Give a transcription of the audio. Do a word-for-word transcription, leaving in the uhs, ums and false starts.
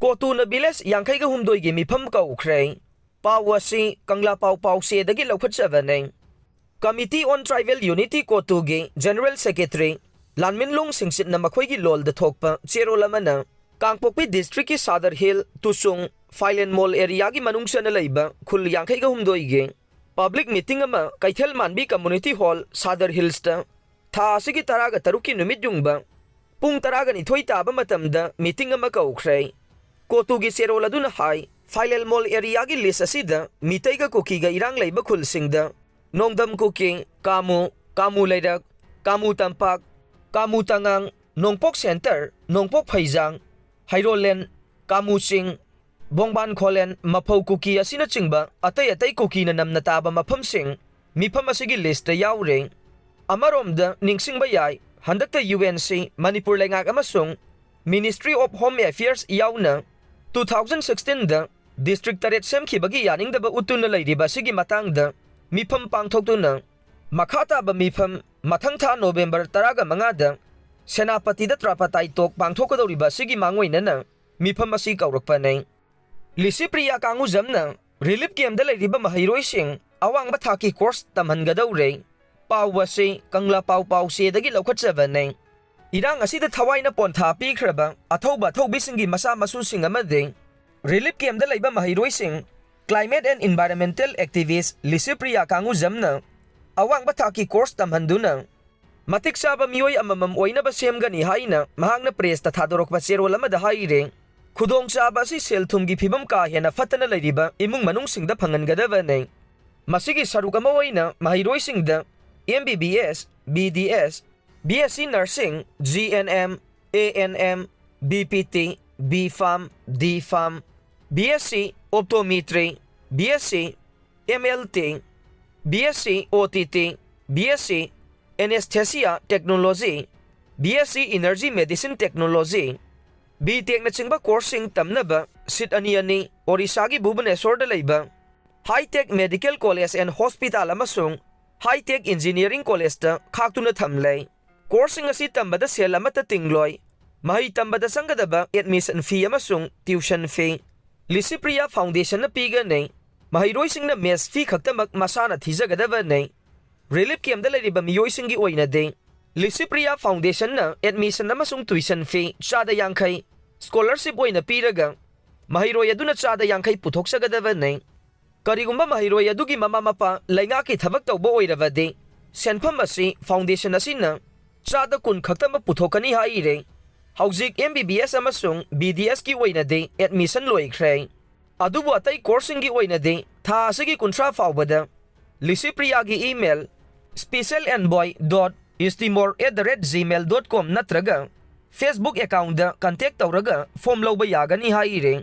ꯀꯣꯇꯨꯅ village ꯌꯥꯡꯈꯩꯒ ꯍꯨꯝꯗꯣꯏꯒꯤ ꯃꯤꯐꯝ ꯀꯧꯈ꯭ꯔꯦ꯫ ꯄꯥꯎ ꯑꯁꯤ ꯀꯪꯂꯥ ꯄꯥꯎ ꯄꯥꯎꯆꯦꯗꯒꯤ ꯂꯧꯈꯠꯆꯕꯅꯤ꯫ Committee on Tribal Unity ꯀꯣꯇꯨꯒꯤ General Secretary ꯂꯥꯟꯃꯤꯟꯂꯣꯡ ꯁꯤꯡꯁꯤꯠꯅ ꯃꯈꯣꯏꯒꯤ ꯂꯣꯜꯗ ꯊꯣꯛꯄ ꯆꯦꯔꯣꯜ ꯑꯃꯅ ꯀꯥꯡꯄꯣꯛꯄꯤ district ꯀꯤ ꯁꯥꯗꯔ ꯍꯤꯜ, ꯇꯨꯁꯨꯡ, ꯐꯥꯏꯂꯦꯟ ꯃꯣꯜ area ꯒꯤ ꯃꯅꯨꯡ ꯆꯟꯅ ꯂꯩꯕ ꯈꯨꯜ ꯌꯥꯡꯈꯩꯒ ꯍꯨꯝꯗꯣꯏꯒꯤ public meeting ꯑꯃ ꯀꯩꯊꯦꯜ ꯃꯥꯟꯕꯤ community hall ꯁꯥꯗꯔ ꯍꯤꯜꯁꯇ ꯊꯥ ꯑꯁꯤꯒꯤ ꯇꯔꯥꯒ ꯇꯔꯨꯛꯀꯤ ꯅꯨꯃꯤꯠ ꯌꯨꯡꯕ ꯄꯨꯡ ꯇꯔꯥꯒ ꯅꯤꯊꯣꯏ ꯇꯥꯕ ꯃꯇꯝꯗ meeting ꯑꯃ ꯀꯧꯈ꯭ꯔꯦ꯫ ꯀꯣꯇꯨꯒꯤ ꯆꯦꯔꯣꯜ ꯑꯗꯨꯅ ꯍꯥꯏ, ꯐꯥꯏꯂꯦꯜ ꯃꯣꯜ area ꯒꯤ list ꯑꯁꯤꯗ ꯃꯤꯇꯩꯒ ꯀꯨꯀꯤꯒ ꯏꯔꯥꯡ ꯂꯩꯕ ꯈꯨꯜꯁꯤꯡꯗ ꯅꯣꯡꯗꯝ ꯀꯨꯀꯤ, ꯀꯥꯃꯨ, ꯀꯥꯃꯨ ꯂꯩꯔꯛ, ꯀꯥꯃꯨ ꯇꯝꯄꯥꯛ, ꯀꯥꯃꯨ ꯇꯉꯥꯡ, ꯅꯣꯡꯄꯣꯛ centre, ꯅꯣꯡꯄꯣꯛ ꯐꯩꯖꯥꯡ, ꯍꯩꯔꯣꯂꯦꯟ, ꯀꯥꯃꯨ ꯆꯤꯡ, ꯕꯣꯡꯕꯥꯟ ꯈꯣꯂꯦꯟ, ꯃꯐꯧ ꯀꯨꯀꯤ ꯑꯁꯤꯅꯆꯤꯡꯕ ꯑꯇꯩ ꯑꯇꯩ ꯀꯨꯀꯤꯅ ꯅꯝꯅ ꯇꯥꯕ ꯃꯐꯝꯁꯤꯡ ꯃꯤꯐꯝ ꯑꯁꯤꯒꯤ list ꯇ ꯌꯥꯎꯔꯦ꯫ ꯑꯃꯔꯣꯝꯗ ꯅꯤꯡꯁꯤꯡꯕ ꯌꯥꯏ, ꯍꯟꯗꯛꯇ U N C, ꯃꯅꯤꯄꯨꯔ ꯂꯩꯉꯥꯛ ꯑꯃꯁꯨꯡ Ministry of Home Affairs ꯌꯥꯎꯅ two thousand sixteen ꯗ district ꯇꯔꯦꯠ ꯁꯦꯝꯈꯤꯕꯒꯤ ꯌꯥꯅꯤꯡꯗꯕ ꯎꯠꯇꯨꯅ ꯂꯩꯔꯤꯕ ꯑꯁꯤꯒꯤ ꯃꯇꯥꯡꯗ ꯃꯤꯐꯝ ꯄꯥꯡꯊꯣꯛꯇꯨꯅ ꯃꯈꯥ ꯇꯥꯕ ꯃꯤꯐꯝ ꯃꯊꯪ ꯊꯥ November ꯇꯔꯥꯒ ꯃꯉꯥꯗ ꯁꯦꯅꯥꯄꯇꯤꯗ ꯇ꯭ꯔꯥꯄꯥꯇꯥꯏ ꯇꯣꯛ ꯄꯥꯡꯊꯣꯛꯀꯗꯧꯔꯤꯕ ꯑꯁꯤꯒꯤ ꯃꯥꯡꯑꯣꯏꯅꯅ ꯃꯤꯐꯝ ꯑꯁꯤ ꯀꯧꯔꯛꯄꯅꯤ꯫ ꯂꯤꯁꯤꯄ꯭ꯔꯤꯌꯥ ꯀꯥꯡꯉꯨꯖꯝꯅ relief camp ꯗ ꯂꯩꯔꯤꯕ ꯃꯍꯩꯔꯣꯏꯁꯤꯡ ꯑꯋꯥꯡꯕ ꯊꯥꯛꯀꯤ course ꯇꯝꯍꯟꯒꯗꯧꯔꯦ꯫ ꯄꯥꯎ ꯑꯁꯤ ꯀꯪꯂꯥ ꯄꯥꯎ ꯄꯥꯎꯆꯦꯗꯒꯤ ꯂꯧꯈꯠꯆꯕꯅꯤ꯫ ꯏꯔꯥꯡ ꯑꯁꯤꯗ ꯊꯋꯥꯏꯅ ꯄꯣꯟꯊꯥ ꯄꯤꯈ꯭ꯔꯕ ꯑꯊꯧꯕ ꯑꯊꯧꯕꯤꯁꯤꯡꯒꯤ ꯃꯆꯥ ꯃꯁꯨꯁꯤꯡ ꯑꯃꯗꯤ relief camp ꯗ ꯂꯩꯕ ꯃꯍꯩꯔꯣꯏꯁꯤꯡ, climate and environmental activist Licypriya ꯀꯥꯡꯉꯨꯖꯝꯅ ꯑꯋꯥꯡꯕ ꯊꯥꯛꯀꯤ course ꯇꯝꯍꯟꯗꯨꯅ ꯃꯇꯤꯛ ꯆꯥꯕ ꯃꯤꯑꯣꯏ ꯑꯃꯃꯝ ꯑꯣꯏꯅꯕ ꯁꯦꯝꯒꯅꯤ ꯍꯥꯏꯅ ꯃꯍꯥꯛꯅ press ꯇ ꯊꯥꯗꯣꯔꯛꯄ ꯆꯦꯔꯣꯜ ꯑꯃꯗ ꯍꯥꯏꯔꯦ꯫ ꯈꯨꯗꯣꯡꯆꯥꯕ ꯑꯁꯤ ꯁꯦꯜ ꯊꯨꯝꯒꯤ ꯐꯤꯕꯝ ꯀꯥ ꯍꯦꯟꯅ ꯐꯠꯇꯅ ꯂꯩꯔꯤꯕ ꯏꯃꯨꯡ ꯃꯅꯨꯡꯁꯤꯡꯗ ꯐꯪꯍꯟꯒꯗꯕꯅꯤ꯫ ꯃꯁꯤꯒꯤ ꯁꯔꯨꯛ ꯑꯃ ꯑꯣꯏꯅ ꯃꯍꯩꯔꯣꯏꯁꯤꯡꯗ M B B S, B D S, B S C Nursing, G N M, A N M, B P T, B Pharm, D Pharm, B S C Optometry, B S C M L T, B S C O T T, B S C Anesthesia Technology, B S C Energy Medicine Technology, B Tech ꯅꯆꯤꯡꯕ course ꯁꯤꯡ ꯇꯝꯅꯕ seat ꯑꯅꯤ ꯑꯅꯤ ꯑꯣꯔꯤꯁꯥꯒꯤ ꯚꯨꯕꯅꯦꯁꯣꯔꯗ ꯂꯩꯕ High Tech Medical College and Hospital ꯑꯃꯁꯨꯡ High Tech Engineering College ꯇ ꯈꯥꯛꯇꯨꯅ ꯊꯝꯂꯦ꯫ Course ꯁꯤꯡ ꯑꯁꯤ ꯇꯝꯕꯗ ꯁꯦꯜ ꯑꯃꯠꯇ ꯇꯤꯡꯂꯣꯏ꯫ ꯃꯍꯩ ꯇꯝꯕꯗ ꯆꯪꯒꯗꯕ admission fee ꯑꯃꯁꯨꯡ tuition fee ꯂꯤꯁꯤꯄ꯭ꯔꯤꯌꯥ ꯐꯥꯎꯟꯗꯦꯁꯟꯅ ꯄꯤꯒꯅꯤ꯫ ꯃꯍꯩꯔꯣꯏꯁꯤꯡꯅ mess fee ꯈꯛꯇꯃꯛ ꯃꯁꯥꯅ ꯊꯤꯖꯒꯗꯕꯅꯤ꯫ ꯔꯤꯂꯤꯐ ꯀꯦꯝꯞꯇ ꯂꯩꯔꯤꯕ ꯃꯤꯑꯣꯏꯁꯤꯡꯒꯤ ꯑꯣꯏꯅꯗꯤ ꯂꯤꯁꯤꯄ꯭ꯔꯤꯌꯥ ꯐꯥꯎꯟꯗꯦꯁꯟꯅ admission ꯑꯃꯁꯨꯡ tuition fee ꯆꯥꯗ ꯌꯥꯡꯈꯩ scholarship ꯑꯣꯏꯅ ꯄꯤꯔꯒ ꯃꯍꯩꯔꯣꯏ ꯑꯗꯨꯅ ꯆꯥꯗ ꯌꯥꯡꯈꯩ ꯄꯨꯊꯣꯛꯆꯒꯗꯕꯅꯤ꯫ ꯀꯔꯤꯒꯨꯝꯕ ꯃꯍꯩꯔꯣꯏ ꯑꯗꯨꯒꯤ ꯃꯃꯥ ꯃꯄꯥ ꯂꯩꯉꯥꯛꯀꯤ ꯊꯕꯛ ꯇꯧꯕ ꯑꯣꯏꯔꯕꯗꯤ ꯁꯦꯟꯐꯝ ꯑꯁꯤ ꯐꯥꯎꯟꯗꯦꯁꯟ ꯑꯁꯤꯅ ꯆꯥꯗ ꯀꯨꯟ ꯈꯛꯇꯃꯛ ꯄꯨꯊꯣꯛꯀꯅꯤ ꯍꯥꯏꯔꯦ꯫ ꯍꯧꯖꯤꯛ M B B S ꯑꯃꯁꯨꯡ B D S ꯀꯤ ꯑꯣꯏꯅꯗꯤ admission ꯂꯣꯏꯈ꯭ꯔꯦ꯫ ꯑꯗꯨꯕꯨ ꯑꯇꯩ ꯀꯣꯔꯁꯁꯤꯡꯒꯤ ꯑꯣꯏꯅꯗꯤ ꯊꯥ ꯑꯁꯤꯒꯤ ꯀꯨꯟꯊ꯭ꯔꯥ ꯐꯥꯎꯕꯗ ꯂꯤꯁꯤꯄ꯭ꯔꯤꯌꯥꯒꯤ email specialenvoy dot eastimor at the rate gmail dot com ꯅꯠꯇ꯭ꯔꯒ Facebook accountꯗ contact ꯇꯧꯔꯒ form ꯂꯧꯕ ꯌꯥꯒꯅꯤ ꯍꯥꯏꯔꯦ꯫